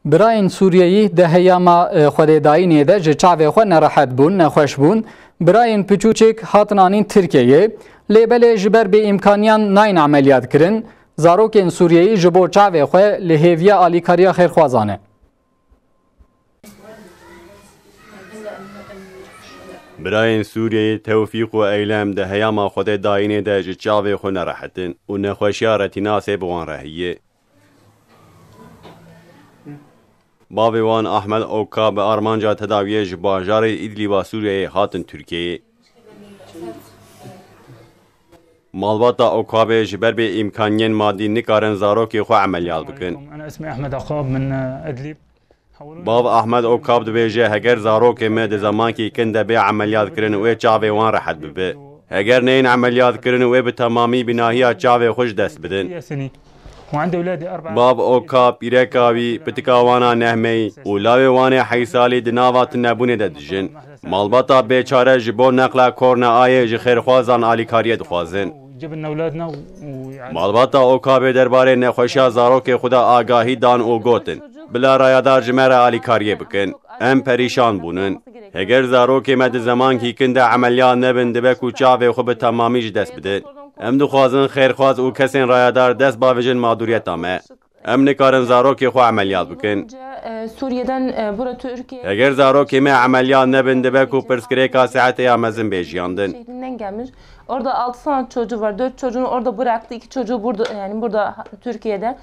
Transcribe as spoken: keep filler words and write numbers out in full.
Birayên Sûriyeyî di heyama, e, xwedêdayînê de ji çavê xwe nerehet bûn, nexweş bûn. Birayên piçûçêk hatin anîn Tirkiyeyê, lê belê ji ber bêîmkaniyan nayên emeliyat kirin. Zarokên Sûriyeyî ji bo çavê xwe li hêviya alîkariya xêrxwazan e. Birayên Sûriyeyê Tewfîq û Eylem di heyama xwedêdayînê de ji çavê xwe nerehet in û nexweşiya retînasê bi wan re heye. Bavê wan Ahmed Oka bi armanca tedawiyê ji bajarê Îdlîba Sûriyeyê hatin Tirkiyeyê. Malbata Okabê ji ber bêîmkaniyên madî nikarin zarokê xwe emeliyat bikin. أنا اسمي أحمد عقاب من إدلب. Bav Ahmed Okab dibêje, heger zarokê me di zemankî kin de bê emeliyat kirin, wê çavê wan rehet bibe. Heger neyên emeliyat kirin, wê bi temamî bînahiya çavê xwe ji dest bidin. Bav Okab, pîreka wî, pitika wana nehmeyî û lawê wan ê heysalî di nava tunebûnê de dijin. Malbata bêçare ji bo neqla Korna Ayê ji xêrxwazan alîkariyê dixwazin. Malbata Okabê derbarê nexweşiya zarokê xwe de agahî dan û gotin, bila rayadar ji me re alîkariyê bikin. Em perîşan bûnin. Heger zarokê me di zemankî kin de emeliyat nebin, dibe ku çavê xwe bi temamî ji dest bidin. Em dixwazin xêrxwaz û kesên rayadar dest bavêjin madûriyeta me. Em nikarin zarokê xwe emeliyat bikin. Önce, e, Suriye'den, e, burada Türkiye Heger zarokê me emeliyat nebin, dibe ku pirsgirêka sihetê ya mezin bê jiyandin. şehrinden gelmiş. Orada altı tane çocuğu var. Dört çocuğunu orada bıraktı. İki çocuğu burada, yani burada, Türkiye'de.